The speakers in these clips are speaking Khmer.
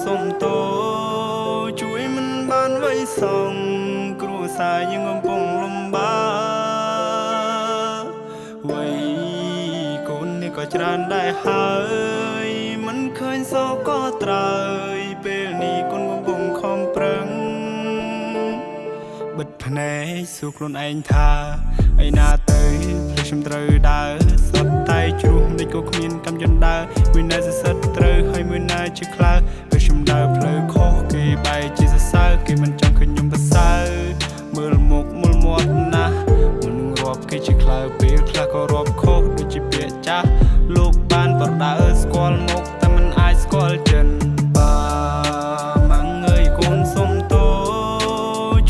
សុំទោជួយមិនបានໄວសងគ្រួសារយើងកំពុងលំបាកវ័យកូននេះក៏ច្រើនដែរហើយមិនឃើញសក៏ត្រើយពេលនេះកូនកំពុងខំប្រឹង បិទភ្នែកសួរខ្លួនឯងថាឯណាទៅព្រោះខ្ញុំត្រូវដើរសុទ្ធតែជ្រុះមិនក៏គ្មានកម្មយន្តដើរមួយណាសរសិតត្រូវហើយមួយណាជាខ្លៅពេលខ្ញុំដើរផ្លូវខុសគេបែរជាសរសើរគេមិនចង់ឃើញខ្ញុំប្រសើរមើលមុខមើលមាត់ណាស់មនុស្សរាប់គេជាខ្លៅពេលខ្លះក៏រាប់ខុសដូចជាពាក្យចាស់លោកបានប្រដៅស្គាល់មុខតែមិនអាចស្គាល់ចិនបាម៉ាំងអើយកូនសុំទោ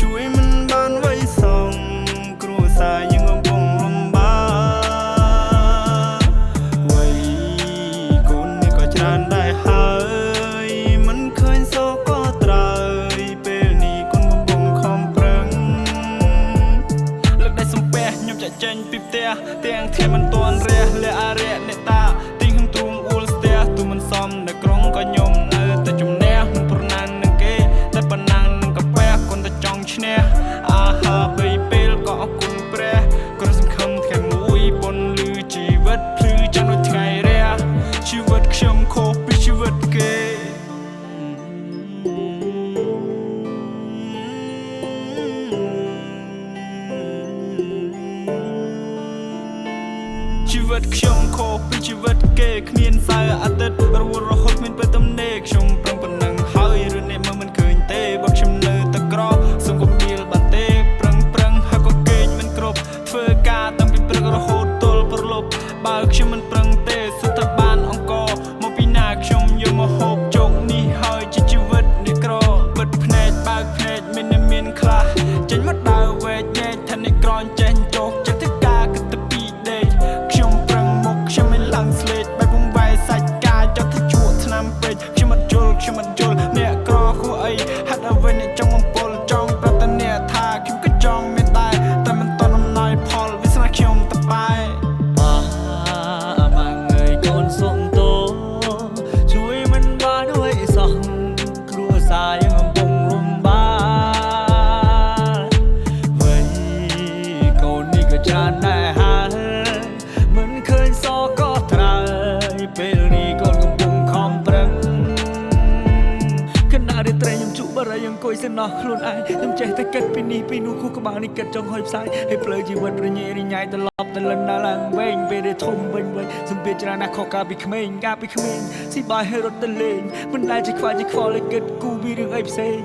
ជួយមិនបានໄວសងគ្រួសារយើងកំពុងលំបាកវ័យកូននេះក៏ច្រើនដែរហើយមិនឃើញសក៏ត្រើយពេលនេះកូនកំពុងខំប្រឹង លើកដៃសំពះខ្ញុំចាក់ចេញពីផ្ទះទាំងថ្ងៃមិនទាន់រះលះអរិយអ្នកតាទីងហឹងទ្រូងអួលស្ទះទូមិនសមនៅក្រុងក៏ខ្ញុំនៅតែជំនះមិនប្រណាំងនឹងគេតែប៉ុណ្ណាំងនឹងកាពះគុណតែចង់ឈ្នះអាហារបីពេលក៏អរគុណព្រះក៏សង្ឃឹមថ្ងៃមួយប៉ុនលឺជីវិតភ្លឺចាំដូចថ្ងៃរះជីវិតខ្ញុំខុសពីជីវិតគេ ជីវិតខ្ញុំខុសពីជីវិតគេគ្មានសៅរ៍អាទិត្យរវល់រហូតគ្មានពេលទំនេរខ្ញុំប្រឹងប៉ុណ្ណឹងហើយឬអ្នកមើលមិនឃើញទេបើខ្ញុំនៅតែក្រសូមកុំដៀលបានទេប្រឹងប្រឹងហើយក៏គេងមិនគ្រប់ធ្វើការតាំងពីព្រឹករហូតទល់ព្រលប់បើខ្ញុំមិនប្រឹងទេសុទ្ធតែបានអង្គមកពីណាខ្ញុំយកមកហូបជោគនេះហើយជាជីវិតនេះក្របិទភ្នែកបើកភ្នែកមានអ្នកមានខ្លះចេញមកដើរវែកញែកថាអ្នកក្រចេះចោកចិត្តធ្វើការគិតតែពីដេកខ្ញុំប្រឹងមុខខ្ញុំមិនឡើងស្លេកបែបវងវាយសាច់កាចោតទៅជក់ឆ្នាំពេកខ្ញុំអត់យល់ខ្ញុំអត់យល់អ្នកក្រខួអីហេតុអ្វីអ្នកចង់បំពុលចង់ប្រាប់តែអ្នកថាខ្ញុំក៏ចង់មានដែរតែមិនតន់អំណោយផលវាសនាខ្ញុំតបែ បាម៉ាងអើយកូនសុំទោជួយមិនបានអ្វីសោះគ្រួសារយើងកំពុងលំបាកវ័យកូននេះក៏ច្រើនដែរហើយមិនឃើញសក៏ត្រើយពេលនេះកូនកំពុងខំប្រឹង ខណៈរាត្រីខ្ញុំជក់បារីអង្គុយសំណោះខ្លួនឯងខ្ញុំចេះតែគិតពីនេះពីនោះខួរក្បាលនេះគិតចង់ហុយផ្សាយហើយផ្លូវជីវិតរញ៉េរញ៉ៃត្រឡប់ទៅលិនដល់ឡើងវិញពេលដែលធំវិញវិញសម្ពាធច្រើនណាស់ខុសកាលពីក្មេងកាលពីក្មេងស៊ីបាយហើយរត់ទៅលេងមិនដែលជាខ្វាយជាខ្វល់ឲ្យគិតគូពីរឿងអីផ្សេង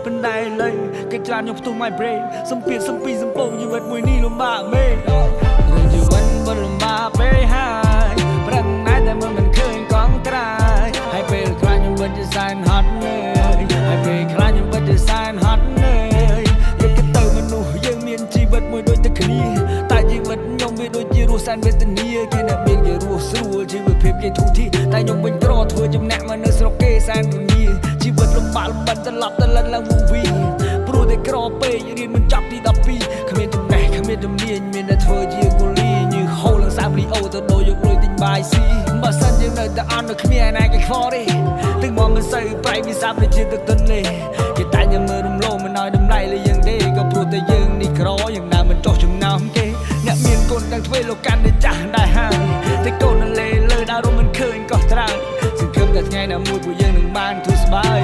ប៉ុន្តែឥឡូវគិតច្រើនខ្ញុំផ្ទុះ my brain សម្ពាធសំពីសំពងជីវិតមួយនេះលំបាកមេរឿងជីវិតមិនលំបាកពេកហើយប្រឹងណាស់តែមើលមិនឃើញកង់ត្រាយហើយពេលខ្លះខ្ញុំពិតជាសែនហត់នឿយហើយពេលខ្លះខ្ញុំពិតជាសែនហត់នឿយយកទៅមនុស្សយើងមានជីវិតមួយដូចតែគ្នាតែជីវិតខ្ញុំវាដូចជារស់សែនវេទនាគេអ្នកមានគេរស់ស្រួលជីវភាពគេធូរធារតែខ្ញុំវិញក្រធ្វើចំណាក់មកនៅស្រុកគេសែនពងាជីវិតលំបាកលំបិនត្រឡប់ទៅលិនឡើងវងវីព្រោះតែក្រពេករៀនមិនចប់ទី12គ្មានចំណេះគ្មានជំនាញមានតែធ្វើជាគូលីញឺហូរឡើងសាមរីអូទៅដូរយកលុយទិញបាយស៊ីបើសិនយើងនៅតែអន់នៅគ្មានឯណាគេខ្វល់ទេទឹកមកមិនសូវប្រៃវាសាប់ដូចជាទឹកទន្លេគេតែយើងមើលរំលងមិនឲ្យតម្លៃលើយើងទេក៏ព្រោះតែយើងនេះក្រយ៉ាងណាមិនចោះចំណោមគេអ្នកមានកូនទាំងទ្វេលោកកាន់តែចាស់ដែរហើយតែកូននៅលេលើដើររំមិនឃើញក៏ត្រើយសង្ឃឹមតែថ្ងៃណាមួយពួកយើងនឹងបានធូរស្បើយ